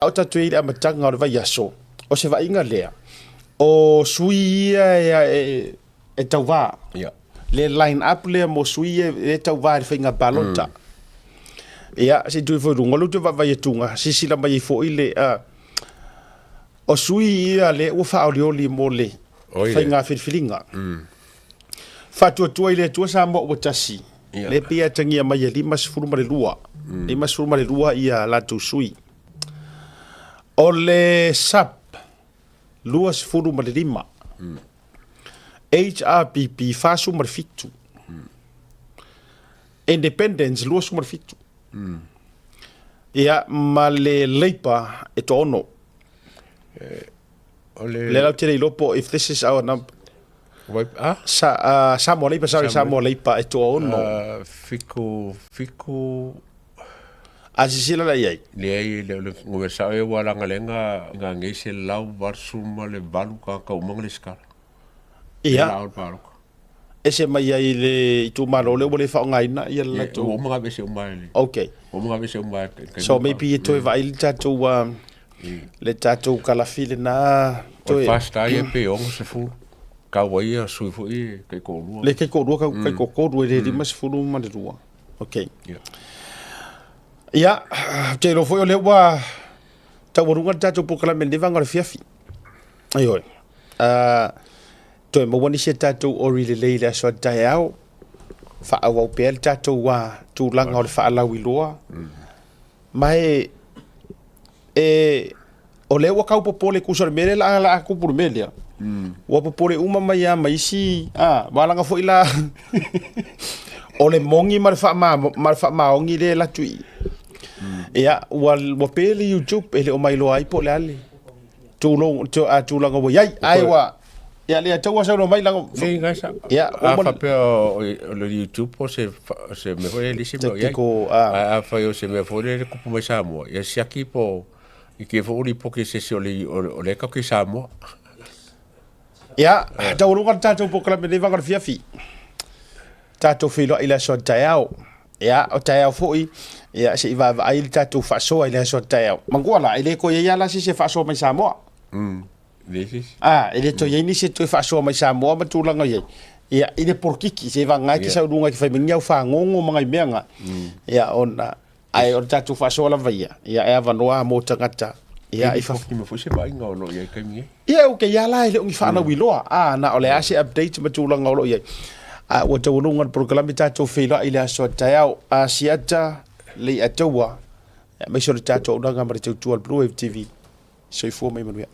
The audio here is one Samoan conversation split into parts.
O tatou i le amataga o le vaiaso, o se vaaiga lea, o sui ia e tauvā. Le line up lea mo sui ia e tauvā i le faiga palota. Ia, se i tuu ifo i luga, o lea ou te vaavaai atuga, silasila mai ai foi le, o sui ia lea ua faaolioli mo le faiga filifiliga. Faatuatua i le Atua Samoa ua tasi, lea pei e atagia mai e 52, 52 ia latou sui. O le SUP, 25, HRPP, 47, Independence, 27, ia, ma le Labour e toaono. O le... Lea la ou te le iloa po if this is our number. Wai, ah? Sa, Samoa Labour, sorry, Samoa Labour e toaono. Fiku, fiku... A sisila la i ai? Leai, e le o le numera sao ia ua lagalega nga nei 188 tagata uma na resitala. Ia. La o le palota. Ese mai ai le itumalo lea ua le faaaogaina ia le latou. Ua uma ona aveese uma e le. Okay. Ua uma ona aveese uma e le. So maybe e toe vaai le tatou le tatou kalafi lena toe. O le FAST ia pe 60 tau ai ia sui foi e taitoalua. Le taitoalua taitoatolu e le 52. Okay. Ia, ou te iloa foi o lea ua taualuga le tatou polokalame i lenei vaega o le afiafi. Ioe. Toe maua nisi a tatou ori lelei i le aso a taeao, faaauau pea le tatou tulaga o le faalauiloa. Ma e, e o lea ua tau popole tusa o le mea lea la, la tupu le mea lea. Ua popole uma mai lava ma isi, walaga foi la o le moni ma le ma le faamaoni lea e alu atu i i. Ia, ua pe le YouTube e le o mailoa ai po o le a le tulaga ua i ai. Ai ua, ia le tau saunoa mai lago. Nei, gaisa. Ia, a faapea o le YouTube o se mea foi lea e leai se mea o i ai. Ae afai o se mea foi lea e tupu mai Samoa, ia siaki po i te foi ua lipoti e se isi o lea e tatou te i Samoa. Ia, taualuga le tatou polokalame i lenei vaega o le afiafi. Tatou feiloai i le aso a taeao. Ia, o taeao foi, ia, se i vaavaai le tatou faasoa i le aso a taeao. Manatua la, e le toe i ai lava la se isi e faasoa mai Samoa. Leai se isi. E le toe i ai nisi e toe faasoa mai Samoa ma tulaga i ai. Ia, i le polokiki, se i vagana ai te sau i luga e te fai mai ni au fagogo ma nai mea na. Ia, ona, ae o le tatou faasoa lava ia, ia e avanoa mo tagata. Ia, i fafo. Foi se vaaiga o lo o i ai i le taimi nei. Ia, okay, ia la e le o ni faalauiloa, na o le a se update ma tulaga o lo o i ai. A ua taualuga le polokalame tatou feiloai i le aso a taeao, Asiata, Leiataua, aemaise o le tatou auaunaga ma le tautua a le Blue Wave TV. Soifua ma ia manuia.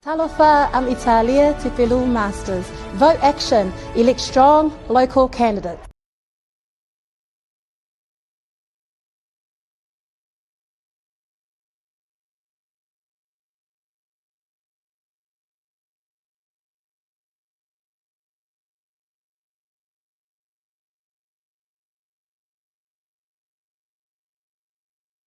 Talofa, I'm Italia Tepelu Masters. Vote action. Elect strong local candidates.